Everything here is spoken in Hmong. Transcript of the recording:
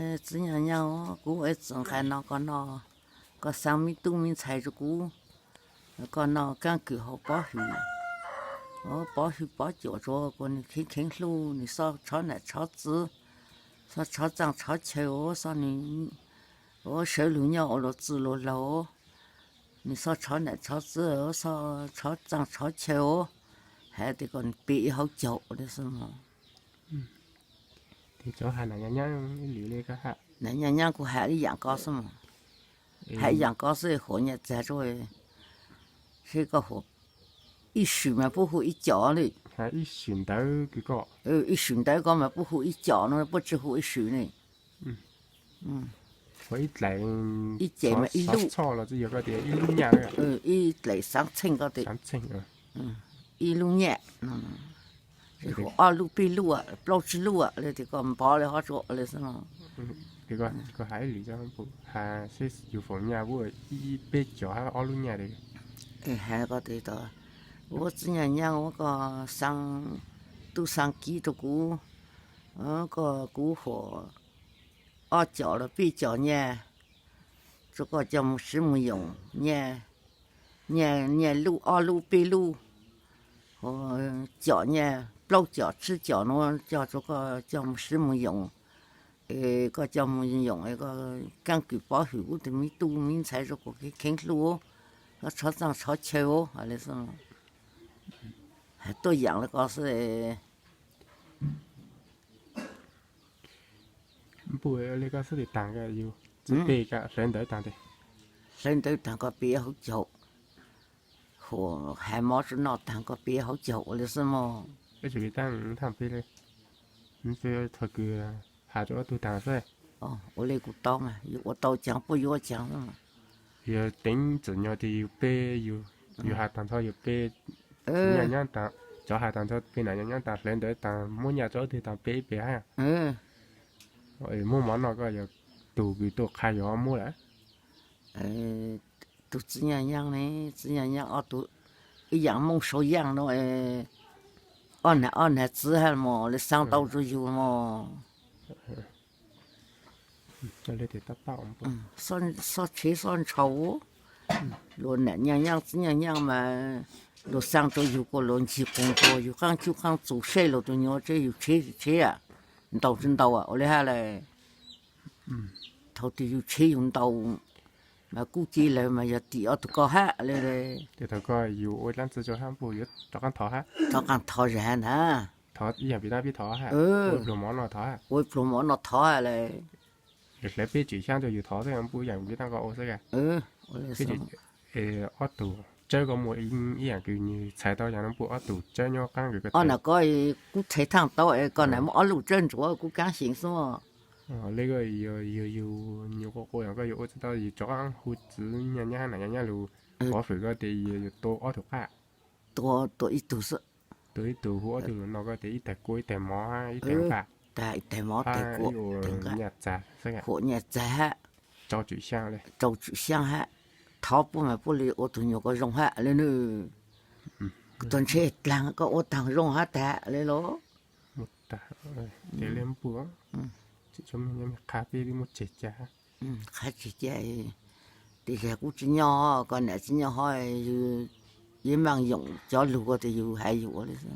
Txiv Nyaug Nyaab, kuv txawm nqa no koj noj, koj xaa me tub me ntxhais rua kuv, koj noj kaab kws hauv pob hwm, pob hwm pob cuam rua kuas nwg kheev kheev hlub, nwg xob tshov nam tshov txiv, xob tshov txaaj tshov chaw, xob nwg sawv lug nyob ua luas txwj luas laug, nwg xob tshov nam tshov txiv, xob tshov txaaj tshov chaw, has tas koj pe ib hauv caug le xwb mog. Nam Nyaug Nyaab, kuv has ib yaam ko xwb mog, has ib yaam ko xwb, huam nyaj txag rua, seb koj huam ib swm mas puab hu ib cov le, ib swm ntawd ko mas puab hu ib cov no, puab tsi hu ib swm ne. Ib ces mas ib lub, ib dlaim xaav txheej ko tes, ib lub nyaj, ob lub peb lub, plaub tsib lub le tes koj npov le hov tsua le xwb. Koj has ib lwm, has seb yug huam nyaj puab ib peb cov hab ob lub nyaj le. Has ko tes, ua Txiv Nyaug Nyaab, ua koj xaa tub xaa kiv rua kuv, koj kuv huam ob cov los peb cov nyaj, rua koj coj moog siv moog yoom nyaj, nyaj lub ob lub peb lub, cov nyaj plaub cov tsib cov nuav coj rua koj coj moog siv moog yoom. Es koj coj moog yoom, koj kaab kws pob hwm kuv tug me tub me ntxhais rua kuas kheev hlub, koj tshov txaaj tshov chaw le xwb. Has tuab yaam le ko xwb. Npuj le koj xwb tes taag, yug txwv teg hlawv ntawv taag tes, hlawv ntawv taag koj pe hauv caug, huam has mov rua noj taag koj pe hauv caug ua le xwb mog. Thaum kws has rua ob tug taag xwb. Ua le kuv tau mas, yug ua tau caag puab yuav caag. Yog teev txam nyog tes yug pe, yug has taag nrho yug pe, cov has taag nrho pe nam nyom nyob taag hlawv ntawv taag muab nyaj rua ob tug taag pe ib pe hab. Muab mov noj koj yog tug kws tuaj qha yog muab lawm. Tug Txiv Nyaug Nyaab ne, Txiv Nyaug Nyaab ob tug ib yaam moob sau yaaj no, ob nam ob nam txiv hab mog, le xaa tau rua yug mog. Xob tshev xob ntshaus, luag nam Nyaug Nyaab Txiv Nyaug Nyaab mas luag xaa rua yug kuas luag ncig quas nquag, yug qaab cub qaab txug seb luag tug nyuas tseb yug tshev tsi tshev, ntaus tsi ntaus ua le hab le. Thaum twg yug tshev yug ntaus mas kub cev lawm mas yog tim ob tug ko hab le. Thaum ko yug ua dlaab tsi rua hab npuj yuav rov qaab thov hab, rov qaab thov zag na. Thov ib yaam peb dlaab peb thov hab, ua pluag mov noj thov hab, ua pluag mov noj thov hab le. Hlawv peb tswm xyaab rua yug thov xwb, npuj ib yaam peb dlaab ko ua xwb. Ob tug tsawb ko muaj ib yaam kws nwg txhais tau yaam no, npuj ob tug tsawb nyob qaab kws ko, ob nam ko kub txhais thaaj tau, koj nam muaj ob lub tsawb ntsuav kub kaab xyeem xwb. Le ko yug nyuas quas quas yaam ko yug ua tsi tau, yug rov qaab hu Txiv Nyaug Nyaab nam Nyaug Nyaab lug, pov fwm ko tes yug tua ob tug qab, tua ib tug xwb, tua ib tug hu ob tug lug no ko tes ib tag kua ib tag mov ib tag nqaj, ib tag mov tag kua, nyaj txag xwb, huam nyaj txag hab, rau tswm xyaab hab, thov puab mas puab le ua tug nyuas ko zoo hab le nawb. Koj tuaj ntshe dlaag koj ua taag zoo hab tag le los. Tes le npuj, qha peb muaj tseg ca, qha tseg ca, tes zag kub tsi nyob, koj nam tsi nyob hov, yug yeej maaj yoom cov lug ko tes yug has yug ua le xwb.